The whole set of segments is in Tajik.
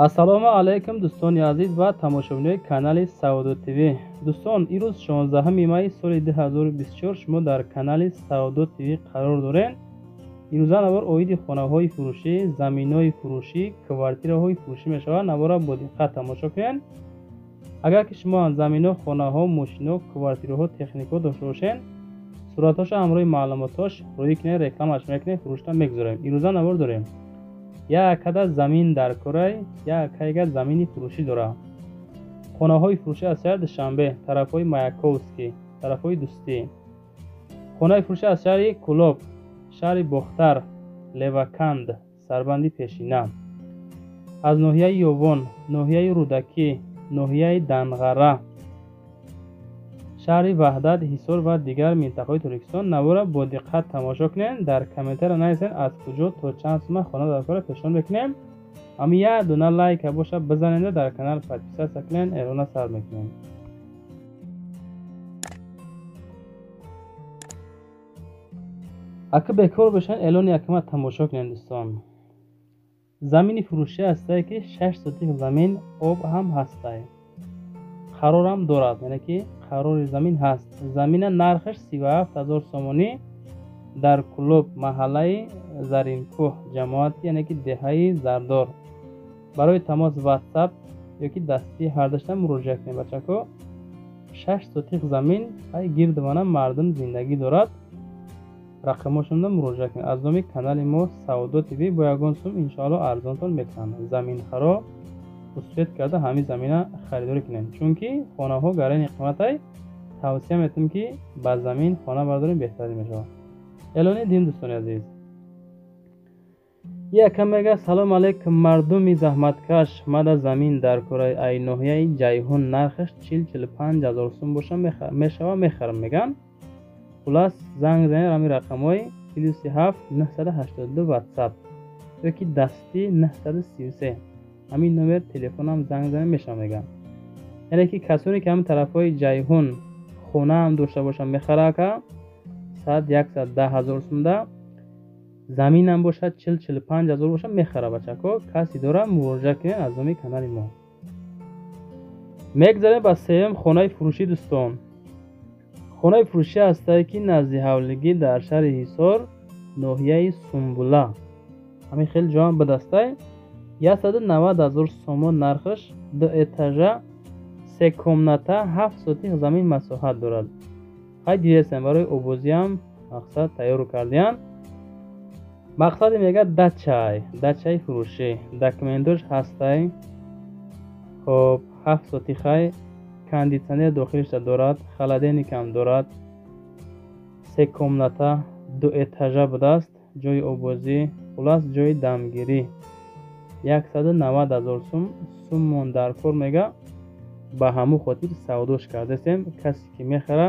Ассалому алайкум дӯстони азиз ва тамошобинони канали Савдо ТВ. Дӯстон, имрӯз 16 май соли 2024 шумо дар канали Савдо ТВ қарор доред. Имрӯза навор оиди хонаҳои фурӯшӣ, заминҳои фурӯшӣ, квартираҳои фурӯшӣ мешавад. Наворро бо диққат тамошо кунед. Агар ки шумо заминҳо, хонаҳо, мошинҳо, квартираҳо, техникаҳо дошта бошед, суратҳоша ҳамроҳи маълумотҳош рӯй кунед, рекламаш мекунед, фурӯшта мегузорем. Имрӯза навор дорем. Як акада замин дар Курай, як акайга замини фурӯшӣ дорад. Хонаҳои фурӯшӣ аз шаҳри Душанбе, тарафҳои Маяковский, тарафҳои Дӯстӣ. Хонаи фурӯшӣ аз шаҳри Кӯлоб, шаҳри Бохтар, Леваканд, сарбанди пешина. Аз ноҳияи Ёвон, ноҳияи Рӯдакӣ, ноҳияи Данғара, шаҳри Ваҳдат, Ҳисор ва дигар минтақаҳои Тоҷикистон. Наворро бо диққат тамошо кунед. Дар комментария нависед аз куҷо то чанд сума хона дар кора пешниҳод мекунем. Ҳамин як дона лайка боша бизанед, дар канал подписаться кунед, эълона сар мекунем. Ака бекор бошед, эълони якума тамошо кунед дӯстон. Замини фурӯшӣ ҳастае ки 6 сотих замин, об ҳам ҳастае. Қарорам дорад, яъне ки қарори замин ҳаст. Замина нархаш 37 ҳазор сомонӣ дар Кӯлоб, маҳаллаи Заринкӯҳ, ҷамоати яъне ки деҳаи Зардор. Барои тамос WhatsApp ёки дастӣ ҳардашта муроҷиат кунед бачако. 6 сотих замин, ай гирду вана мардум зиндагӣ дорад. Рақамҳошонро муроҷиат кунед. Аз номи канали мо Савдо ТВ бо ягон сум иншоалло арзонтон мекунанд. Заминхаро успет карда ҳамин замина харидорӣ кунед, чунки хонаҳо гарони қиматай. Тавсия метавонем ки ба замин хона бардорем, беҳтарин мешавад. Эълони дим дӯстони азиз. Якам мега салом алейкум мардуми заҳматкаш, мада замин дар Кураи ай ноҳияи Ҷайҳун, нархаш 40-45 ҳазор сум боша мешава, мехарам меган. Хулас занг занед ҳамин рақамҳои +7 982 WhatsApp ёки дастӣ 933. Ҳамин номер телефонам занг занед мешава меган. Яъне ки касоне ки ҳамин тарафҳои Ҷайҳун хонаам дошта бошанд мехара ака 100-110 ҳазор сумда, заминам бошад 40-45 ҳазор бошад мехара бачако. Каси дора муроҷиат кунед аз номи канали мо. Мегзарем ба сеюм хонаи фурӯшӣ дӯстон. Хонаи фурӯшӣ ҳастае ки назди ҳавлигӣ дар шаҳри Ҳисор, ноҳияи Сумбула. Ҳамин хел ҷоам бидастай. 190 ҳазор сомон нархаш, 2 этажа, 3 комната, 7 сотих замин масоҳат дорад. Хай дидесем, барои обозиам мақсад тайёр кардиян. Мақсади мега дачай, дачаи фурӯшӣ. Документош ҳастай. Хоб, 7 сотихай, кондитсионер дохилашда дорад, холодильникам дорад, 3 комната, 2 этажа будааст, ҷои обозӣ, хулас ҷои дамгирӣ. 190 ҳазор сум суммон дар кор мега. Ба ҳамун хотир савдош кардасем. Касе ки мехара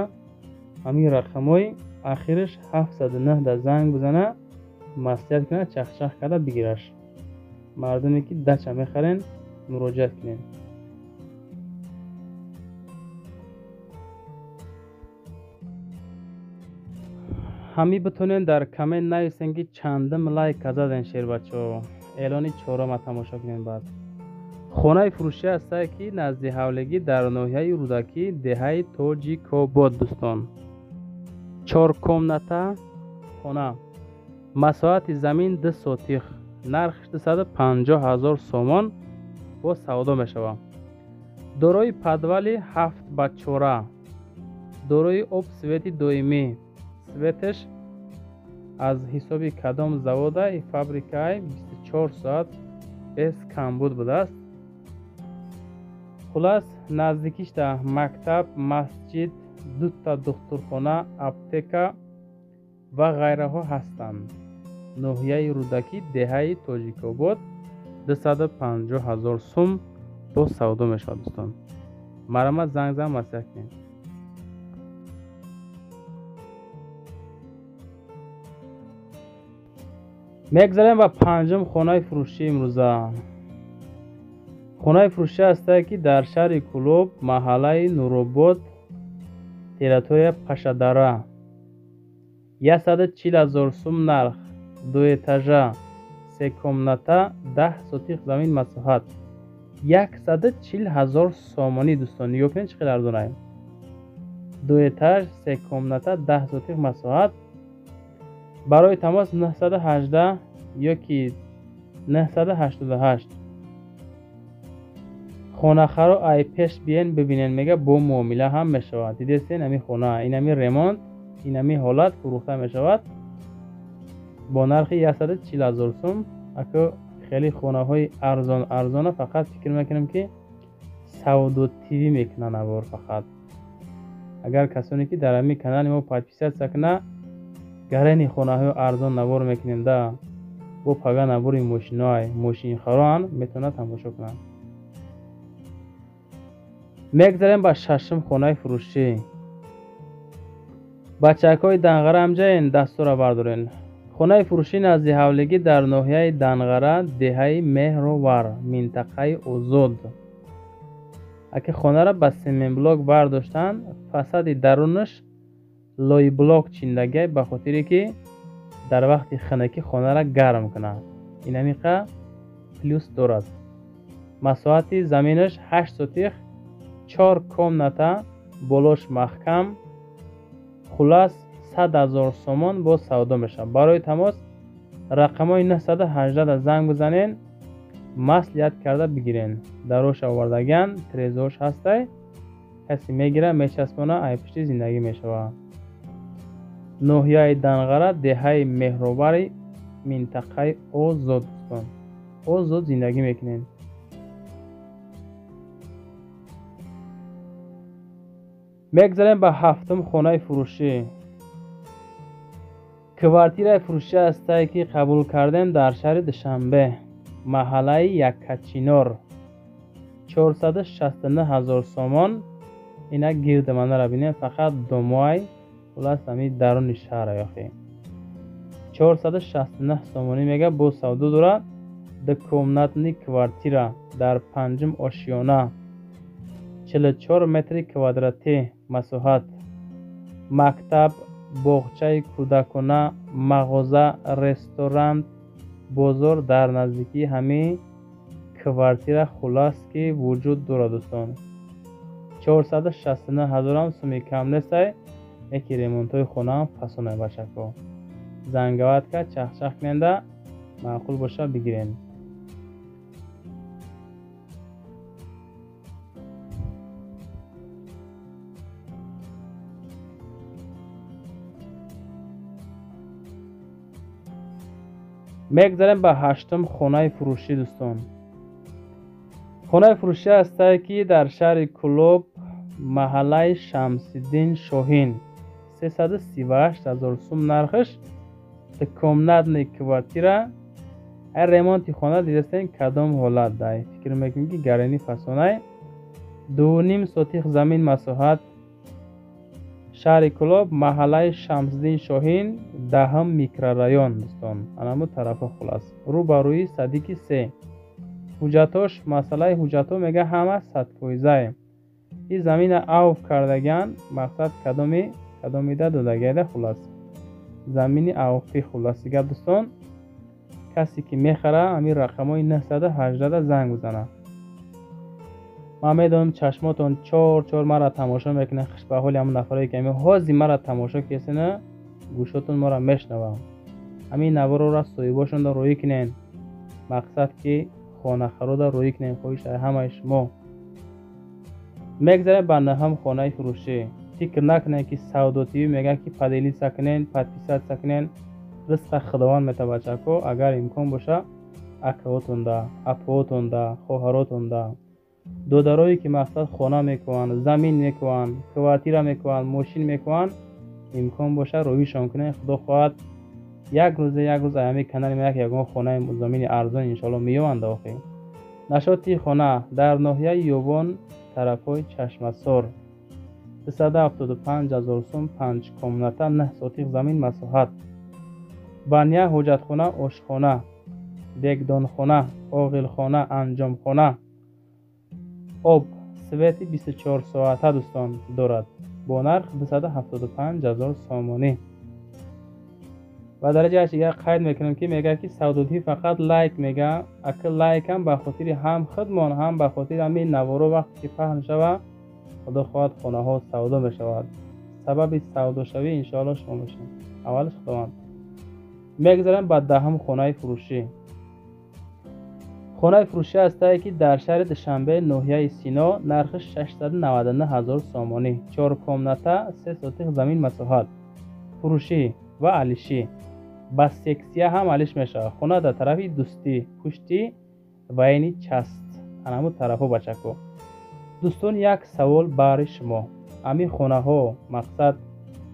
ҳамин рақамҳои ахираш 709 да занг бизана, маслиҳат кунад, чахчах карда бигираш. Мардуме ки дача мехарен муроҷиат кунед. Ҳамин битонед дар коммент нависен ки чандум лайк заден шербачаҳо. Эълони чорама тамошо кунед баъд. Хонаи фурӯшӣ ҳастае ки назди ҳавлигӣ дар ноҳияи Рӯдакӣ, деҳаи Тоҷикобод дӯстон. 4 комната хона, масоҳати замин 2 сотих, нархш 250 ҳазор сомон бо савдо мешавад. Дорои подвали 7 ба 4, дорои об свети доимӣ, светеш аз ҳисоби кадом заводай, фабрикаи 24 соат без камбуд будааст. Хулас наздикишта мактаб, масҷид, 2 духтурхона, аптека ва ғайраҳо ҳастанд. Ноҳияи Рӯдакӣ, деҳаи Тоҷикобод, 250 ҳазор сум бо савдо мешавад дӯстон. Марҳамат занг зан маслиҳат кунед. Мегзарем ба панҷум хонаи фурӯшӣ имрӯза. Хонаи фурӯшӣ ҳастае ки дар шаҳри Кӯлоб, маҳаллаи Нуробод, территория Пашадара. 140 ҳазор сум нарх, 2 этажа, 3 комната, 10 сотих замин масоҳат. 140 000 сомонӣ дӯстон. Нигоҳ кунед чӣ қадар арзонае. 2 этаж, 3 комната, 10 сотих масоҳат. Барои тамос 918 ё ки 988. Хонахаро ай пеш биен бибинен, мега бо муомила ҳам мешавад. Дидестен ами хона, инами ремонт, инами ҳолат фурӯхта мешавад бо нархи 140 000 сум. Аку хеле хонаҳои арзон арзона фақат фикр мекунем ки Савдо ТВ мекунанд навор фақат. Агар касоне ки дар ҳамин канали мо подписаться кунад, гарени хонаҳои арзон навор мекунем да бо пага навори мошиноай, мошинхароан метавонад тамошо кунанд. Мегзарем ба шашум хонаи фурӯшӣ. Бачакҳои Данғара ҳамҷаен, дастура бардорен. Хонаи фурӯшӣ назди ҳавлигӣ дар ноҳияи Данғара, деҳаи Меҳровар, минтақаи Озод. Аки хонара ба семенблок бардоштанд, фасади дарунаш лойблок чиндагиай, ба хотире ки дар вақти хунукӣ хонара гарм кунад. Ин ҳамиқа плюс дорад. Масоҳати заминаш 8 сотих, 4 комната, болош маҳкам. Хулас 100 000 сомон боз савдо мешавад. Барои тамос рақамҳои 918 занг бизанен, маслиҳат карда бигирен. Дарош овардаган, трезош ҳастай, касе мегира, мечаспона, айпушти зиндагӣ мешавад. Ноҳияи Данғара, деҳаи Меҳровари, минтақаи Озод. Дӯстон, озод зиндагӣ мекунем. Мегзарем ба ҳафтум хонаи фурӯшӣ. Квартираи фурӯшӣ ҳастае ки қабул кардем дар шаҳри Душанбе, маҳаллаи Яккачинор, 469 000 сомон. Инак гирди манара бинем, фақат домоай, хулас ҳамин даруни шаҳр ёхи. 469 сомонӣ мега бо савдо дорад. Двухкомнатный квартира дар панҷум ошёна, 44 метри квадратӣ масоҳат, мактаб, боғчаи кӯдакона, мағоза, ресторан, бозор дар наздикии ҳамин квартира хулас ки вуҷуд дорад дӯстон. 469 000 суми кам нестай, яки ремонтҳои хонаам фасонай бачако. Зангаватка чахчах куненда, маъқул боша бигирен. Мегзарем ба ҳаштум хонаи фурӯшӣ дӯстон. Хонаи фурӯшӣ ҳастае ки дар шаҳри Кӯлоб, маҳаллаи Шамсиддин Шоҳин, 338 000 сум нархаш, двухкомнатный квартира. Ай ремонти хона дидастен кадом ҳолат дай. Фикр мекунем ки гарени фасонай. 2,5 сотих замин масоҳат, шаҳри Кӯлоб, маҳаллаи Шамсиддин Шоҳин, 10 микрорайон дӯстон. Анамо тарафа хулас. Рӯ ба рӯи садики 3. Ҳуҷҷатош, масъалаи ҳуҷҷатҳо мега ҳама 100%. Ин замина авф кардаган, мақсад кадомида додагида хулас. Замини авфи хуласи гап дӯстон. Касе ки мехара ҳамин рақамҳои 918 занг бизанад. Ман медонам чашмотон чор-чор мара тамошо мекунад. Хуш ба ҳоли ҳамон нафарое ки ҳамин ҳозир мара тамошо кесена, гӯшотон мара мешнавам. Ҳамин наворро соҳибошонда рӯӣ кунен. Мақсад ки хонахарода рӯӣ кунен, хоҳиш ҳамаи шумо. Мегзарем ба наҳум хонаи фурӯшӣ. Фикр накунед ки Савдо ТВ мегӯяд ки поделиться кунен, подписаться кунен. Ризқа Худованд мета бачако, агар имкон боша акаотонда, апоотонда, хоҳаротонда, додарое ки мақсад хона мекунанд, замин мекунанд, квартира мекунанд, мошин мекунанд, имкон боша рӯишон кунед. Худо хоҳад як рӯзе як рӯз ҳамин канали ма як ягон хонаи замини арзон иншоалло меёванд охир. Нашоти хона дар ноҳияи Ёвон, тарафҳои Чашмасор, 275 000 сум, 5 комната, 9 сотих замин масоҳат, баня, ҳоҷатхона, ошхона, дегдонхона, оғилхона, анҷомхона, об, свети 24 соата дӯстон дорад бо нарх 275 000 сомонӣ. Ва дар ҷояш дигар қайд мекунем, ки мегӯяд, ки савдодиҳӣ фақат лайк мега. Ака лайкам ба хотири ҳам худмон, ҳам ба хотири ҳамин наворо вақте ки паҳн шава, худо хоҳад хонаҳо савдо мешавад. Сабаби савдошавӣ иншоалло шумо мешавед. Аввалаш Худованд. Мегузарем ба даҳум хонаи фурӯшӣ. Хонаи фурӯшӣ ҳастае, ки дар шаҳри Душанбе, ноҳияи Сино, нархи 699 ҳазор сомонӣ, 4 комната, 3 сотих замин масоҳат, фурӯшӣ ва алишӣ. Ба сексия ҳам алиш мешавад. Хона дар тарафи дӯстӣ, пушти вайни част, анаму тарафҳо бачако. Дӯстон, як савол баҳри шумо. Ҳамин хонаҳо мақсад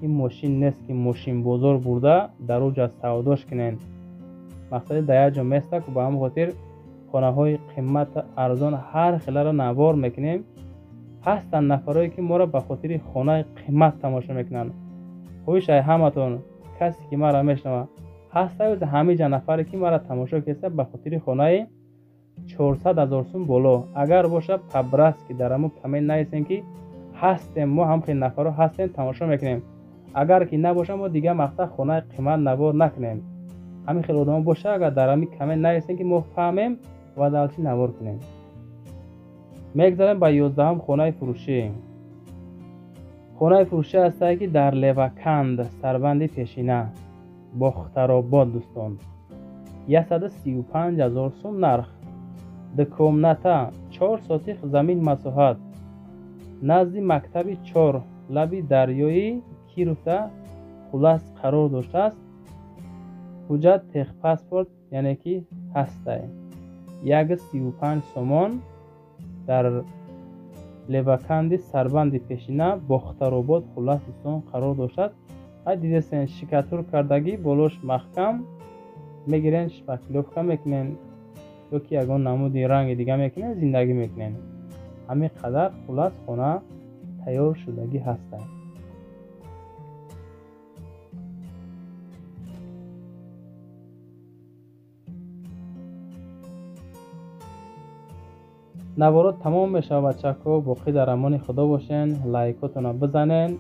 ин мошин нест, ки мошинбозор бурда дар он ҷо савдош кунен. Мақсади дар як ҷо местак, ба ҳамин хотир хонаҳои қимат арзон ҳар хеларо навор мекунем. Ҳастанд нафарое, ки моро ба хотири хонаи қимат тамошо мекунанд. Хоҳиш ай ҳаматон, касе ки маро мешунавад, ҳаста ҳамин ҷа нафаре, ки маро тамошо кеса ба хотири хонаи 400 ҳазор сум боло. Агар бошад, пабрас ки дар ҳамон коммент нависем, ки ҳастем, мо ҳам хел нафаро ҳастем, тамошо мекунем. Агар ки набошад, мо дигар мақсад хонаи қимат навор накунем. Ҳамин хел одамо боша, агар дар ҳамин коммент нависем, ки мо фаҳмем ва далчи навор кунем. Мегзарем ба 11-ум хонаи фурӯшӣ. Хонаи фурӯшӣ ҳастае, ки дар Леваканд, сарбанди пешина, Бохтаробод, дӯстон, 135 ҳазор сум нарх, 2 комната, 4 сотих замин масоҳат, назди мактаби 4, лаби дарёи Кировта хулас қарор доштааст. Ҳуҷҷат техпаспорт, яъне ки ҳастай. 135 сомон дар Леваканди сарбанди пешина, Бохтаробод, хулас дӯстон қарор доштааст. Ҳай дидесен, шикатур кардагӣ, болош маҳкам мегирен, шпаклёвка мекунен ё ки ягон намуди ранги дига мекунен, зиндагӣ мекунен. Ҳамин қадар хулас хона тайёр шудагӣ ҳастанд. Наворот тамом мешавад, бачако. Боқӣ дар амони Худо бошен. Лайкотонро бизанен.